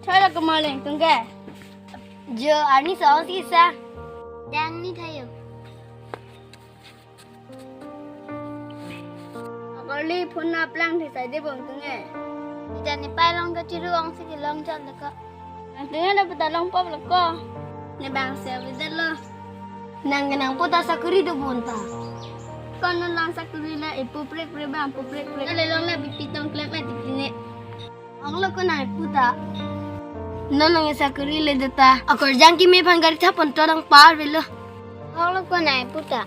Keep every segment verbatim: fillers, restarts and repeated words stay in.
Choi lo, komat lengtung ke? Jo, arni sa-ong si sa. Dang ni thayo. Akorli phone aplang thesai de bong tung e. Ita ne pai long kachiru ong si kelong chot lo ko. Nangtum e da puta longpop lo ko. Ne bang se avedetlo. Nang ke nangpo ta sakuri do bonta. Ko non lang sakuri la epo prek prek bang po prek prek. Ale long la bipi tong klem e tiki ne. Hok lo ko nangpo ta. Non nang sakuri le do ta. Akorjang keme aphan gari thap pon to dang par velo. Hok lo ko nangpo ta.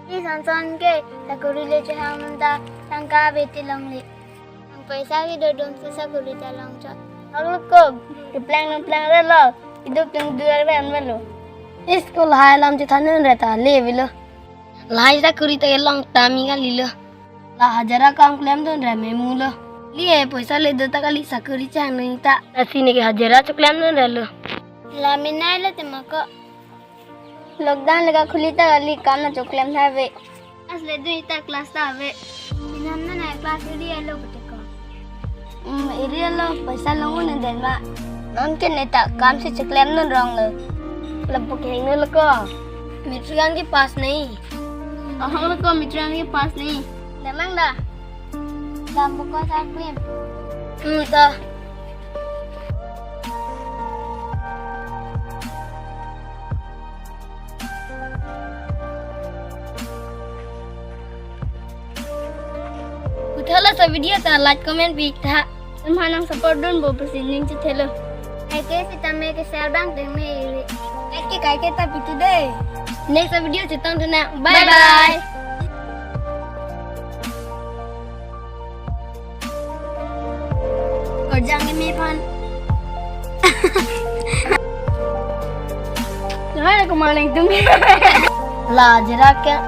Ni son son ke sakuri le chehang non ta tangka ave ti longle. Nang paisa kedo dun si sakuri ta long chot. Hok lo ko, keplang non plang re lo. Iduk tung duar ve an velo. School hai lam chethan non re ta le velo. Lahai sakuri ta kelong ta mi kali lo. La hajira kam klem dun ra me mu lo. Li e paisa le do ta kali sakuri chang nang ta. Lasi ne ke hajira choklem dun ra lo. La minai lo tema ko. Lockdown le ka khuli ta kali kam na choklem tha ave. Class le dun ta class ta ave. Minam na nai class ri alo ko te ko. Hmm, iri alo paisa long un den ma. Non ke ne ta kam si cheklem non rong lo. Lapu ke heng lo ko. Matric an ke pass nai. Ahok lo ko matric an ke pass nai. Damang da. Lapu ko sa klem. Hmm, ta. Puthot laso video ta like comment pi tha. Tum hanang support dun bo pusi ning chethelo. Kaike sitame ke share bang deng me iri. Kaike kaike ta pitu de. Next video chetong tuna. Bye bye. Akorjang keme aphan. Hai, komat lengtung. La jerak ya.